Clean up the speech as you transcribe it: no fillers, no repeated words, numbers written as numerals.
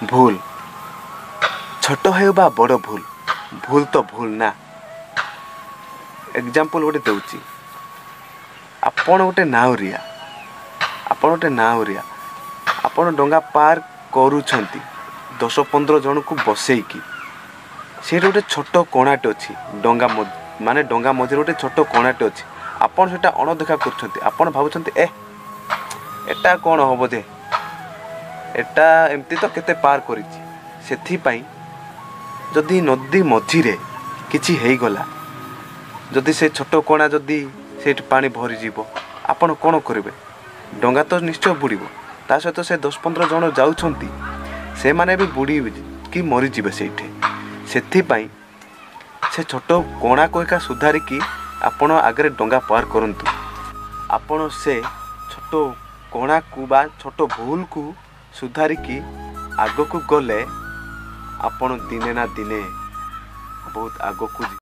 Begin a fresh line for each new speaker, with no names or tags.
ଭୁଲ ଛୋଟ ହେଉ ବା ବଡ଼ ଭୁଲ, ଭୁଲ ତ ଭୁଲ ନା। ଏକ୍ଜାମ୍ପଲ୍ ଗୋଟେ ଦେଉଛି। ଆପଣ ଗୋଟେ ନାଉରିଆ, ଆପଣ ଗୋଟେ ନାଉରିଆ, ଆପଣ ଡଙ୍ଗା ପାର କରୁଛନ୍ତି 10-15 ଜଣକୁ ବସେଇକି। ସେଇଠି ଗୋଟେ ଛୋଟ କଣାଟେ ଅଛି, ଡଙ୍ଗା ମାନେ ଡଙ୍ଗା ମଝିରେ ଗୋଟେ ଛୋଟ କଣାଟେ ଅଛି। ଆପଣ ସେଇଟା ଅଣଦେଖା କରୁଛନ୍ତି। ଆପଣ ଭାବୁଛନ୍ତି ଏ ଏଟା କ'ଣ ହେବ ଯେ, ଏଟା ଏମିତି ତ କେତେ ପାର କରିଛି। ସେଥିପାଇଁ ଯଦି ନଦୀ ମଝିରେ କିଛି ହେଇଗଲା, ଯଦି ସେ ଛୋଟ କଣା ଯଦି ସେଇଠି ପାଣି ଭରିଯିବ, ଆପଣ କ'ଣ କରିବେ? ଡଙ୍ଗା ତ ନିଶ୍ଚୟ ବୁଡ଼ିବ, ତା ସହିତ ସେ 10-15 ଜଣ ଯାଉଛନ୍ତି, ସେମାନେ ବି ବୁଡ଼ିବେ କି ମରିଯିବେ ସେଇଠି। ସେଥିପାଇଁ ସେ ଛୋଟ କଣାକୁ ଏକା ସୁଧାରିକି ଆପଣ ଆଗରେ ଡଙ୍ଗା ପାର କରନ୍ତୁ। ଆପଣ ସେ ଛୋଟ କଣାକୁ ବା ଛୋଟ ଭୁଲକୁ ସୁଧାରିକି ଆଗକୁ ଗଲେ ଆପଣ ଦିନେ ନା ଦିନେ ବହୁତ ଆଗକୁ ଯିବେ।